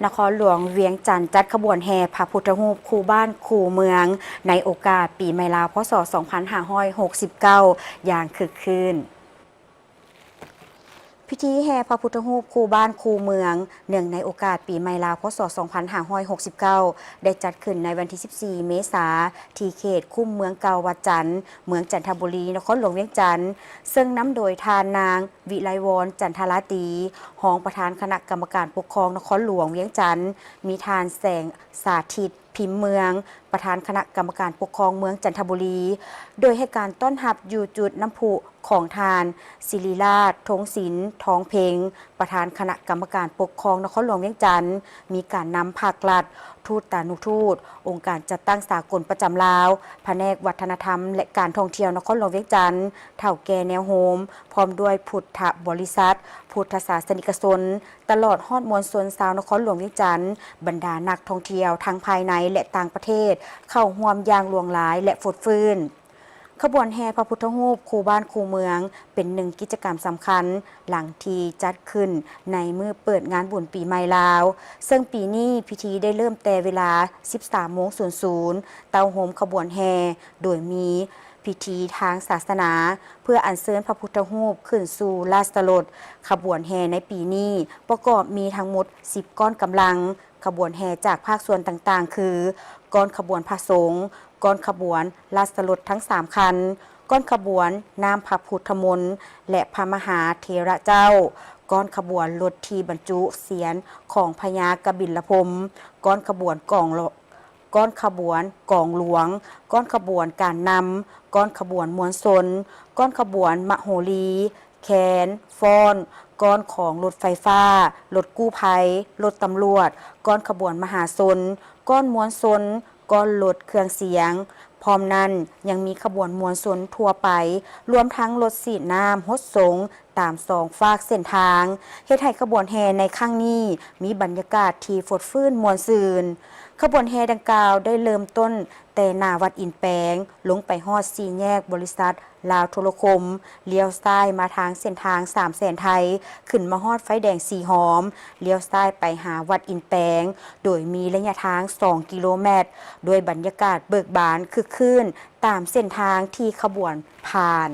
ນະຄອນຫຼວງວຽງຈັນຈັດຂະບວນແຫ່ພະພຸດທະຮູບຄູ່ບ້ານຄູ່ເມືອງ ໃນໂອກາດປີໃໝ່ລາວ ພ.ສ. ສອງພັນຫ້າຮ້ອຍຫົກສິບເກົ້າ ຢ່າງຄຶກຄື້ນ. ພິທີແຫ່ພະພຸດທະຮູບຄູ່ບ້ານຄູ່ເມືອງ ເນື່ອງໃນໂອກາດປີໃໝ່ລາວ ພ.ສ. ສອງພັນຫ້າຮ້ອຍຫົກສິບເກົ້າ ໄດ້ຈັດຂຶ້ນໃນວັນທີສິບສີ່ ເມສາ ທີ່ເຂດຄຸ້ມເມືອງເກົ່າວັດຈັນ ເມືອງຈັນທະບູລີ ນະຄອນຫຼວງວຽງຈັນ ເຊິ່ງນຳໂດຍທ່ານນາງ ວິໄລວອນ ຈັນທະລາຕີ ຮອງປະທານຄະນະກຳມະການປົກຄອງນະຄອນຫຼວງວຽງຈັນ, ມີທ່ານ ແສງສາທິດ ພິມເມືອງ ປະທານຄະນະກຳມະການປົກຄອງເມືອງຈັນທະບູລີ ໂດຍໃຫ້ການຕ້ອນຮັບຢູ່ຈຸດນ້ຳພຸຂອງທ່ານ ສິລິລາດ ທົງສິນ ທອງເພັງ ປະທານຄະນະກຳມະການປົກຄອງນະຄອນຫຼວງວຽງຈັນ, ມີການນຳພາກລັດ, ທູຕານຸທູດ, ອົງການຈັດຕັ້ງສາກົນປະຈຳລາວ, ພະແນກວັດທະນະທຳ ແລະ ການທ່ອງທ່ຽວນະຄອນຫຼວງວຽງຈັນ, ເຖົ້າແກ່ແນວໂຮມ, ພ້ອມດ້ວຍພຸດທະບໍລິສັດ, ພຸດທະສາສະນິກະຊົນ, ຕະຫຼອດຮອດມວນຊົນຊາວນະຄອນຫຼວງວຽງຈັນ, ບັນດານັກທ່ອງທ່ຽວທັງພາຍໃນ ແລະ ຕ່າງປະເທດ ເຂົ້າຮ່ວມຢ່າງຫຼວງຫຼາຍ ແລະ ຟົດຟື້ນ. ຂະບວນແຫ່ພະພຸດທະຮູບຄູ່ບ້ານຄູ່ເມືອງ ເປັນໜຶ່ງກິດຈະກຳສຳຄັນ ຫຼັງທີ່ຈັດຂຶ້ນໃນມື້ເປີດງານບຸນປີໃໝ່ລາວ, ເຊິ່ງປີນີ້ພິທີໄດ້ເລີ່ມແຕ່ເວລາ ສິບສາມໂມງສູນສູນ ເຕົ້າໂຮມຂະບວນແຫ່ ໂດຍມີພິທີທາງສາສະໜາ ເພື່ອອັນເຊີນພະພຸດທະຮູບຂຶ້ນສູ່ລາຊະລົດ. ຂະບວນແຫ່ໃນປີນີ້ປະກອບມີທັງໝົດສິບກ້ອນກຳລັງ. ຂະບວນແຫ່ຈາກພາກສ່ວນຕ່າງໆ ຄື ກ້ອນຂະບວນພະສົງ, ກ້ອນຂະບວນລາຊະລົດທັງສາມຄັນ, ກ້ອນຂະບວນນ້ຳພະພຸດທະມົນ ແລະ ພະມະຫາເຖລະເຈົ້າ, ກ້ອນຂະບວນລົດທີ່ບັນຈຸສຽນຂອງພະຍາກະບິນລະພົມ, ກ້ອນຂະບວນກອງ ກ້ອນຂະບວນກອງຫຼວງ, ກ້ອນຂະບວນການນຳ, ກ້ອນຂະບວນມວນຊົນ, ກ້ອນຂະບວນມະໂຫຣີ, ແຄນ, ຟ້ອນ, ກ້ອນຂອງລົດໄຟຟ້າ, ລົດກູ້ໄພ, ລົດຕຳຫຼວດ, ກ້ອນຂະບວນມະຫາຊົນ, ກ້ອນມວນຊົນ, ກ້ອນລົດເຄື່ອງສຽງ. ພ້ອມນັ້ນຍັງມີຂະບວນມວນຊົນທົ່ວໄປ, ລວມທັງລົດສີດນ້ຳຫົດສົງ ຕາມສອງຟາກເສັ້ນທາງ, ເຮັດໃຫ້ຂະບວນແຫ່ໃນຄັ້ງນີ້ມີບັນຍາກາດທີ່ຟົດຟື້ນມ່ວນຊື່ນ. ຂະບວນແຫ່ດັ່ງກ່າວໄດ້ເລີ່ມຕົ້ນແຕ່ໜ້າວັດອິນແປງ, ລົງໄປຮອດສີ່ແຍກບໍລິສັດລາວໂທລະຄົມ, ລ້ຽວຊ້າຍມາທາງເສັ້ນທາງສາມແສນໄທ, ຂຶ້ນມາຮອດໄຟແດງສີຫອມ, ລ້ຽວຊ້າຍໄປຫາວັດອິນແປງ, ໂດຍມີໄລຍະທາງສອງກິໂລແມັດ, ດ້ວຍບັນຍາກາດເບີກບານຄຶກຄື້ນຕາມເສັ້ນທາງທີ່ຂະບວນຜ່ານ.